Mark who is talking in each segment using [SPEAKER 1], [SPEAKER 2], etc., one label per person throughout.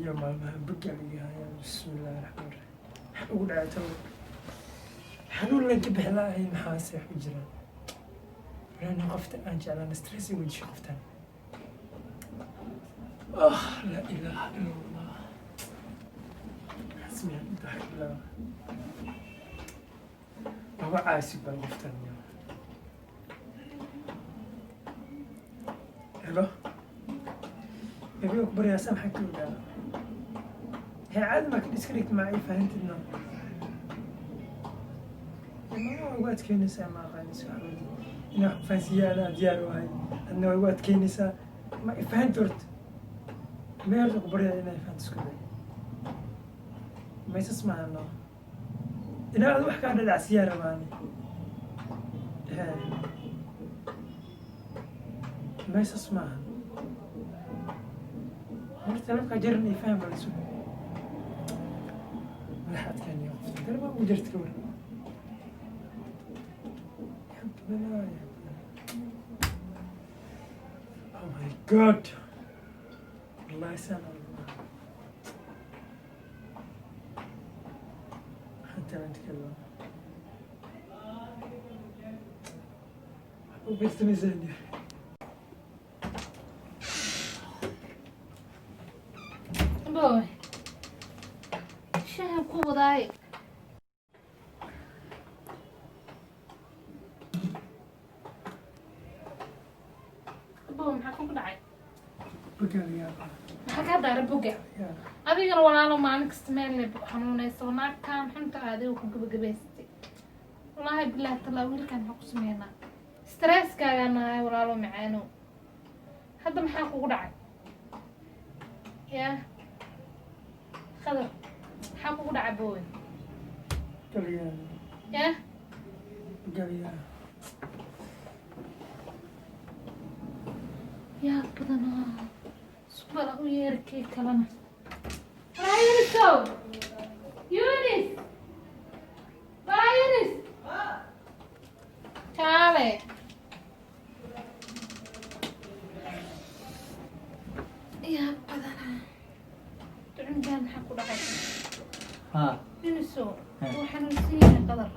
[SPEAKER 1] Iyo maalmaha boga laga hayaa. Bismillahi raxmaan raxiim. Maxaa ugu dhacay talo? Xanuun lan ka bixi la'ahay. Maxaase wax u jiraan? Walaani qofta aan jeclaan stress igu disho qoftan. Ah, laa ilaaha ila Allah. Xasmiya inta wax ka bilaaba. Laba caasi baan qoftan. Hello baby, ku baryaa, maxaa ka ogaa? Hee, caadi maa iska dhigta, maa ii fahantidna? Mama waa ugu adkeynaysaa, ma aqaanaysa wax wadi inaa wax fahansiiya. Anaa diyaar u ahay, adna waa ugu adkeynaysaa. Ma i fahanti horta? Meel ku baryaa inaa fahanto isku day. Maysas maano inaa ad wax kaa dhadhacsiyaa rabaani. Hee, maysas maaha horta. Taleefkaa jaran iyo faham baa isu madax adkaaniyo qofta taleefkaa ugu jarta ka waran. Ya badanaa, ya badanaa. Oh my God, wallahi saan Allah waxaan talent kala u fiirsanaysaa.
[SPEAKER 2] Boy, shahan ku wadaay. Boy, maxaa kugu dhacay?
[SPEAKER 1] Bogaaliyaa.
[SPEAKER 2] Maxaa kaa daara boga?
[SPEAKER 1] Yaa.
[SPEAKER 2] Adigana walaalo, maalin kasta meel le xanuunaysa naagtaan xunta adiga ku gabagabaysatay. Wallaahi bilaahi talaa, wiilkan maxaa ku sameynaa? Stresskaagaa nahay walaalo macaano. Hadda maxaa kugu dhacay? Yaa Khadar, maxaa kugu dhacay, boy?
[SPEAKER 1] Bogaaliyaa.
[SPEAKER 2] Yaa.
[SPEAKER 1] Bogaaliyaa.
[SPEAKER 2] Yaa badanaa, subala u yeerkee kalena. Waraa Yunisow, Yunis, waraa Yunis, kaale. Yaa badanaa, cunugaan maxaa ku dhacay?
[SPEAKER 3] ها.
[SPEAKER 2] Yunisow, wuu xanuunsan yahay Qadar.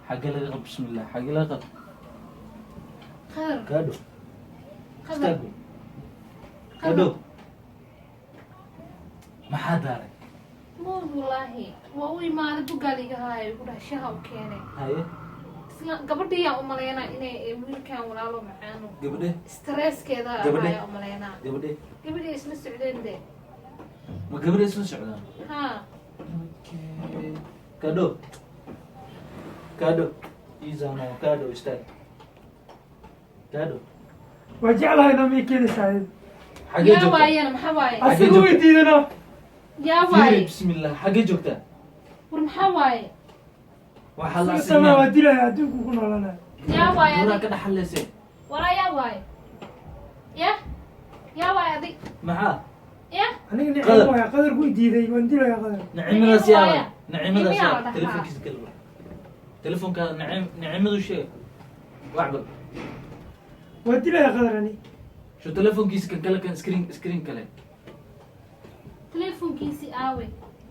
[SPEAKER 3] Xagee laga qab? Bismillah, xagee laga qab?
[SPEAKER 2] Qadar.
[SPEAKER 3] Gaadho.
[SPEAKER 2] Qadar.
[SPEAKER 3] Istaago. Gaadho, maxaa daaray?
[SPEAKER 2] Mood wallaahi, waa u imaaday, bugaal iga haayo, igu dhahay shaha u keenay.
[SPEAKER 3] Haye.
[SPEAKER 2] Isla gabadhiyaa umaleynaa inay wiilkan walaalo macaano
[SPEAKER 3] Gabadhe?
[SPEAKER 2] stresskeeda
[SPEAKER 3] Gabadhe?
[SPEAKER 2] ayaa umaleynaa.
[SPEAKER 3] Gabadhe?
[SPEAKER 2] Gabadhii isla socdeen de.
[SPEAKER 3] Ma gabadhe isla socdaan?
[SPEAKER 2] Ha.
[SPEAKER 3] Okay. Gaadho, gaadho iisano, gaadho, istaag, gaadho.
[SPEAKER 1] Waa jeclahay noo mii keenaysaa.
[SPEAKER 3] Xagee
[SPEAKER 2] Yaa
[SPEAKER 3] joogtaa?
[SPEAKER 2] waayana, maxaa waaye?
[SPEAKER 3] Xagee
[SPEAKER 1] Asiga way
[SPEAKER 3] joogtaa?
[SPEAKER 1] diidano.
[SPEAKER 2] Yaa
[SPEAKER 3] Fiiri.
[SPEAKER 2] waaye?
[SPEAKER 3] Bismillah, xagee joogtaa?
[SPEAKER 2] War maxaa waaye?
[SPEAKER 3] Waxaa la
[SPEAKER 1] Asiga samaa waa dilaya, adduunku ku noolanaya.
[SPEAKER 2] Yaa waaye?
[SPEAKER 3] Buuraa
[SPEAKER 2] Adig
[SPEAKER 3] ka dhaxaleysee.
[SPEAKER 2] Walaa, yaa waaye? Ya yaa waaye adig?
[SPEAKER 3] Maxaa?
[SPEAKER 2] Ya.
[SPEAKER 1] Aniga
[SPEAKER 3] Qadar.
[SPEAKER 1] nicimo waaya, qadarku way diiday, waan dilaya qadar.
[SPEAKER 3] Nicimadaas yaa waay?
[SPEAKER 2] Nicimo
[SPEAKER 3] Nicimadaas yaa
[SPEAKER 2] yaa la dhahaa.
[SPEAKER 3] Telefonkiisa galba, telefonka nicim, nicimadu sheeg wacbal.
[SPEAKER 1] Waa dilaya qadar ani.
[SPEAKER 3] Shu telefonkiisa kan kale, kan screen kale.
[SPEAKER 2] Telefonkiisi aawe?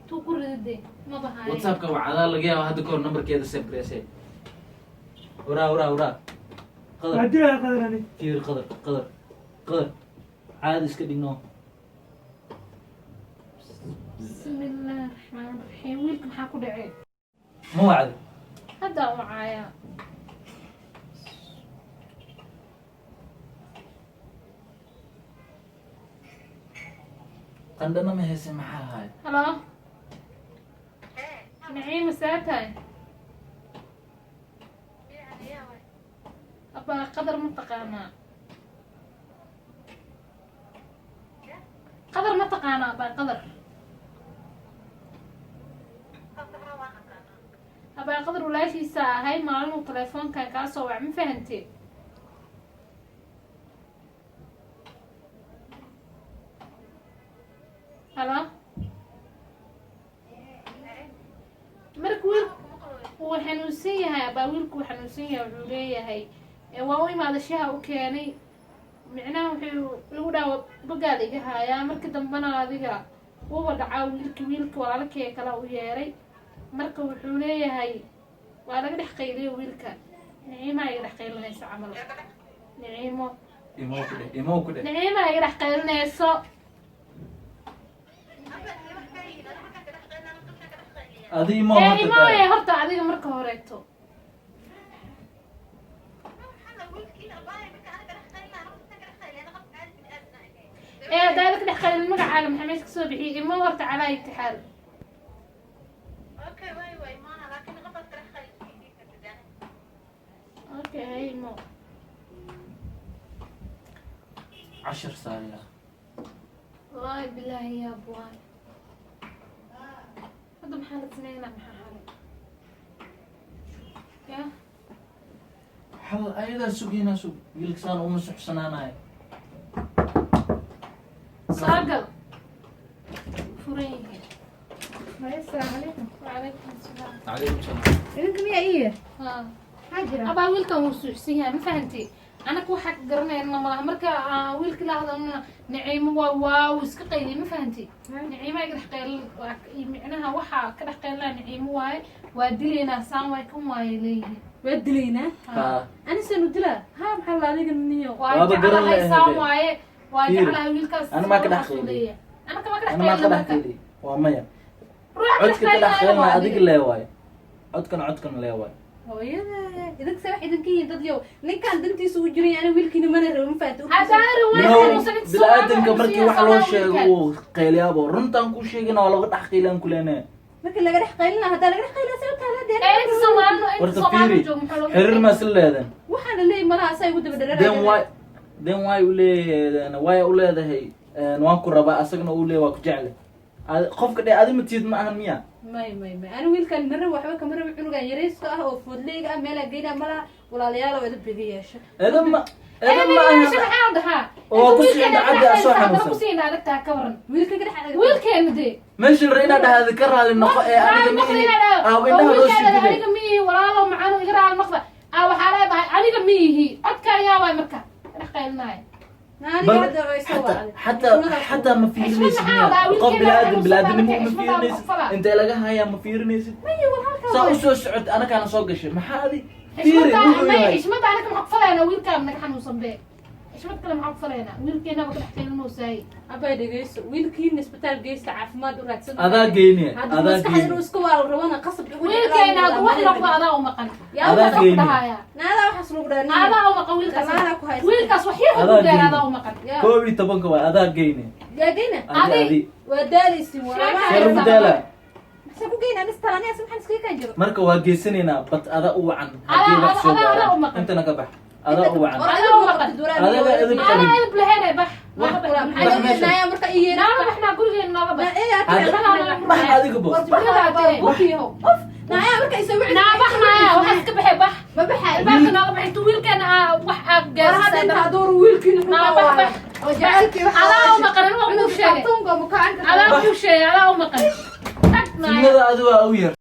[SPEAKER 2] Tuu ku ridade maba haaye.
[SPEAKER 3] WhatsAppka wacadaa, laga yaaba hadda kahor numberkeeda save gareysay. Waraa, waraa, waraa.
[SPEAKER 1] Waa
[SPEAKER 3] Qadar.
[SPEAKER 1] dilaya qadar ani.
[SPEAKER 3] Fiir, Qadar, Qadar, Qadar, caadi iska dhigno.
[SPEAKER 2] Bismi illaahi raxmaan raxiim, wiilka maxaa ku dhacay?
[SPEAKER 3] Ma wacdi?
[SPEAKER 2] Hadda u caaya.
[SPEAKER 3] Qandhana ma hayse, maxaa ahaay?
[SPEAKER 2] Halo Naciima, see tahay? Abaa, Qadar ma taqaanaa? Qadar ma taqaanaa? Abaa Qadar, abaa Qadar walaashiisa ahay. Maalinuu telefoonkan kaa soo wac, ma fahantee? Halo, marka wiil wuu xanuunsan yahay abaa, wiilku wuu xanuunsan yahay. Wuxuu leeyahay waa u imaada, shaha u keenay, micnaha wuxuu igu dhawa bogaal iga haayaa. Marka dambena adiga Wuuba dhacaa wiilki. Wiilka walaalkii kale u yeeray. Marka wuxuu leeyahay waa laga dhex qayliyo wiilka. Niciimaa iga dhex qaylinayso camal, Niciimo.
[SPEAKER 3] Imow ku dheh, imow ku dheh.
[SPEAKER 2] Niciimaa iga dhex qaylinayso.
[SPEAKER 3] Adi imow.
[SPEAKER 2] Ee
[SPEAKER 3] Horta
[SPEAKER 2] imooye
[SPEAKER 3] daa.
[SPEAKER 2] Horta adiga marka horeeto. Ee haddaada ka dhex qaylin, magacaaga maxaa meesha kasoo bixiyay? Imo horta, calaa itixaal. Okay, hay imo.
[SPEAKER 3] Cashar saariya.
[SPEAKER 2] Wallaahi bilaahi yaab waay. Hadda maxaa la sameynaa? Maxaa xalay ya?
[SPEAKER 3] Xal ayadaa sugaynaa. Sug, wiilka saan uma suxsanaanayo.
[SPEAKER 2] Saagal furan yihiin.
[SPEAKER 4] Asalaamu calaykum.
[SPEAKER 2] Wacalaykum asalaam.
[SPEAKER 3] Calaykum salaam.
[SPEAKER 4] Idinka miyaa ii yeer?
[SPEAKER 2] Haa.
[SPEAKER 4] Maxaa jira?
[SPEAKER 2] Abaa, wiilkan wuu suuxsan yahay, ma fahanti? Anaka waxaa ka garanayna malaha. Marka wiilka la hadalna, Naciimo waa wuu iska qayliyay, ma fahanti? Naciimo iga dhex qaylin micnaha waxaa ka dhex qaylina Naciimo waaye. Waa dilaynaa, saan waay, kan waaye leeyihiin.
[SPEAKER 4] Waa dilaynaa?
[SPEAKER 3] Haa.
[SPEAKER 4] Anisanu dilaa? Haa, maxaa la adiga niyo?
[SPEAKER 2] Waa
[SPEAKER 3] Waaba garan
[SPEAKER 2] jeclahay
[SPEAKER 3] lahayd.
[SPEAKER 2] saan waaye, waa
[SPEAKER 3] Fiiri.
[SPEAKER 2] jeclahay wiilkaas.
[SPEAKER 3] Ana maa ka dhex
[SPEAKER 2] waxaasuu
[SPEAKER 3] qayliyay.
[SPEAKER 2] leeyahay. Ana kama ka dhex
[SPEAKER 3] Ana maa ka
[SPEAKER 2] qaylina
[SPEAKER 3] dhex
[SPEAKER 2] marka.
[SPEAKER 3] qayliy? Waa maya.
[SPEAKER 2] Ruuxa ka dhex
[SPEAKER 3] Codka ka dhex
[SPEAKER 2] qaylinaya
[SPEAKER 3] qaylina
[SPEAKER 2] waa
[SPEAKER 3] adiga
[SPEAKER 2] adiga.
[SPEAKER 3] lee waaye, codkan codkan lee waaye.
[SPEAKER 4] Hooyada, idinka se wax idinka yihiin dad yow. Ninkan dantiisa u jiray, ani wiilkiina mana rabo, ma fahanti?
[SPEAKER 2] Haddaana waa
[SPEAKER 3] No,
[SPEAKER 2] xanuunsan inta
[SPEAKER 3] bini-aadanka
[SPEAKER 2] Soomaali
[SPEAKER 3] markii wax loo
[SPEAKER 2] xanuunsan
[SPEAKER 3] sheego
[SPEAKER 2] wiilkan.
[SPEAKER 3] wuu qayliyaabo. Runtaan kuu sheegina, waa laga dhex qaylaan kuleenee.
[SPEAKER 4] Marka laga dhex qaylina, haddaa laga dhex qaylina, se u taala dee.
[SPEAKER 2] Ee, inta Soomaali, inta
[SPEAKER 3] Horta
[SPEAKER 2] Soomaali
[SPEAKER 3] fiiri,
[SPEAKER 2] joogo muxuu looga
[SPEAKER 3] xiriir maa isla leedan?
[SPEAKER 4] Waxaana leeyahy malaha asaa igu daba
[SPEAKER 3] Then
[SPEAKER 4] dhararaya.
[SPEAKER 3] why, then why u leeyahay, why u leedahay waan ku rabaa, asagna uu leeyahay waa ku jecle? Qofka dhe adi matiid ma ahan miya?
[SPEAKER 4] May may may, ani wiilkan ma rabo, waxba kama rabo. Cunugan yarayska ah oo foodleyga ah meelaa geynaa malaha. Walaalayaal oo edab iga yeesha.
[SPEAKER 3] Edan ma,
[SPEAKER 2] Ee,
[SPEAKER 3] edan ma
[SPEAKER 2] meesha
[SPEAKER 3] ahan.
[SPEAKER 2] maxaa dhahaa?
[SPEAKER 3] Oo
[SPEAKER 2] Inta
[SPEAKER 3] ku sii
[SPEAKER 2] wiilkeena
[SPEAKER 3] dhacada
[SPEAKER 2] dhex
[SPEAKER 3] asoo
[SPEAKER 2] qaylisa, haddana
[SPEAKER 3] xanuunsan.
[SPEAKER 2] ku sii adagtaa ka waran.
[SPEAKER 4] Wiilka ka dhex
[SPEAKER 2] Wiilkeena dee.
[SPEAKER 3] Meesha la inaad dhahda ka raali noqo ee aniga
[SPEAKER 2] Raali noqda
[SPEAKER 3] miihi.
[SPEAKER 2] inaad dhahdo.
[SPEAKER 3] Aa
[SPEAKER 2] Oo
[SPEAKER 3] indhaha loo
[SPEAKER 2] wiilkeena
[SPEAKER 3] sii
[SPEAKER 2] aniga miihi, walaalow macano iga raali noqda. Aa waxaa leedahay aniga miihi. Codka ayaa waay marka dhex qaylinaayo.
[SPEAKER 4] Aniga
[SPEAKER 3] Bal
[SPEAKER 4] hadda way soo
[SPEAKER 3] xataa
[SPEAKER 4] wacday.
[SPEAKER 3] xataa xataa ma fiirinaysid
[SPEAKER 2] Xishmad maxaa
[SPEAKER 3] miya?
[SPEAKER 2] wadaa?
[SPEAKER 3] Qof
[SPEAKER 2] Wiilkeena
[SPEAKER 3] biniaadan
[SPEAKER 2] xanuunsan
[SPEAKER 3] biniaadanimo
[SPEAKER 2] marka
[SPEAKER 3] ma
[SPEAKER 2] xishmad baa
[SPEAKER 3] fiirinaysid?
[SPEAKER 2] qofala.
[SPEAKER 3] Intee laga hayaa ma fiirinaysid?
[SPEAKER 4] Maya, war halkaa
[SPEAKER 3] Saa
[SPEAKER 4] waay.
[SPEAKER 3] u soo socod anakaana soo gashay, maxaa adi fiiri
[SPEAKER 2] Xishmada
[SPEAKER 3] wuxuu
[SPEAKER 2] may
[SPEAKER 3] yahay.
[SPEAKER 2] Xishmada anaga maxaa ku falaynaa? Wiilkaan naga xanuunsan be. Xishmad kale maxaa ku falaynaa? Wiilkeenaba ka dhex qaylinaysaay.
[SPEAKER 4] Abay, dhegeyso, wiilkiina isbitaal geysta, caafimaad u raadsan.
[SPEAKER 3] Adaa geyne.
[SPEAKER 4] Hadduu
[SPEAKER 3] Adaa
[SPEAKER 4] maskaxda inuu
[SPEAKER 3] geyne.
[SPEAKER 4] iska waalo rabana, qasab igu
[SPEAKER 2] Wiilkeena hadduu wax noqdo adaa u maqan.
[SPEAKER 4] Yaa
[SPEAKER 3] Adaa
[SPEAKER 2] Waxaan ku
[SPEAKER 3] geyne.
[SPEAKER 2] dhahayaa.
[SPEAKER 4] Naadaa waxaas lagu dhahaa nin.
[SPEAKER 2] Adaa u maqan wiilkaas.
[SPEAKER 4] Dhammaanaa ku haysta.
[SPEAKER 2] Wiilkaas wax yar
[SPEAKER 3] Adaa
[SPEAKER 2] hadduu gaaro
[SPEAKER 3] geyne.
[SPEAKER 2] adaa u maqan.
[SPEAKER 4] Yaa.
[SPEAKER 3] 11-ka waay, adaa geyne.
[SPEAKER 4] Yaa geyna?
[SPEAKER 3] Adi.
[SPEAKER 2] Adi.
[SPEAKER 3] Adi.
[SPEAKER 4] Waa daalaysin.
[SPEAKER 2] Sheeka
[SPEAKER 4] Waa
[SPEAKER 3] Sharaf daala.
[SPEAKER 4] maxaa ku geyna anis talaniyaas maxaan iskaga kaan jiro?
[SPEAKER 3] Marka waa geysanaynaa, bat ada u wacan haddii
[SPEAKER 2] Adaa-
[SPEAKER 3] wax soo
[SPEAKER 2] adaa- adaa
[SPEAKER 3] gaaraan
[SPEAKER 2] u maqan.
[SPEAKER 3] intana ka bax, adaa u wacan.
[SPEAKER 4] War
[SPEAKER 2] Adaa
[SPEAKER 4] adiga
[SPEAKER 2] u maqan.
[SPEAKER 3] Adiga edeb
[SPEAKER 2] Adaa
[SPEAKER 3] qabin.
[SPEAKER 2] edeb lahayn, bax. Nooga bax.
[SPEAKER 4] Maxaa loo yeelinayaa marka ii yeerin?
[SPEAKER 2] Nooga baxnaa gurigeena, nooga bax.
[SPEAKER 3] Hadda- bax adiga bo.
[SPEAKER 4] Qof naayaa marka isoo wici.
[SPEAKER 2] Naa baxnaaya, waxaa iska baxay, bax.
[SPEAKER 4] Ma baxay.
[SPEAKER 2] Albaabka nooga bax intuu wiilkeena aa wax aa
[SPEAKER 4] War hadda inta
[SPEAKER 2] gaarsiisaa.
[SPEAKER 4] adoor wiilkiina
[SPEAKER 2] Naa
[SPEAKER 4] xunkaa
[SPEAKER 2] bax,
[SPEAKER 4] waayo.
[SPEAKER 2] bax.
[SPEAKER 4] Oo jacaylkii waxaa
[SPEAKER 2] Adaa u
[SPEAKER 4] waayo.
[SPEAKER 2] maqan, aniga waa kuu sheegay.
[SPEAKER 4] Kartoonka ma kacan kartaa?
[SPEAKER 2] Adaa kuu sheegay, adaa u maqan. Tag naaya.
[SPEAKER 3] Sinada adi waa u yar.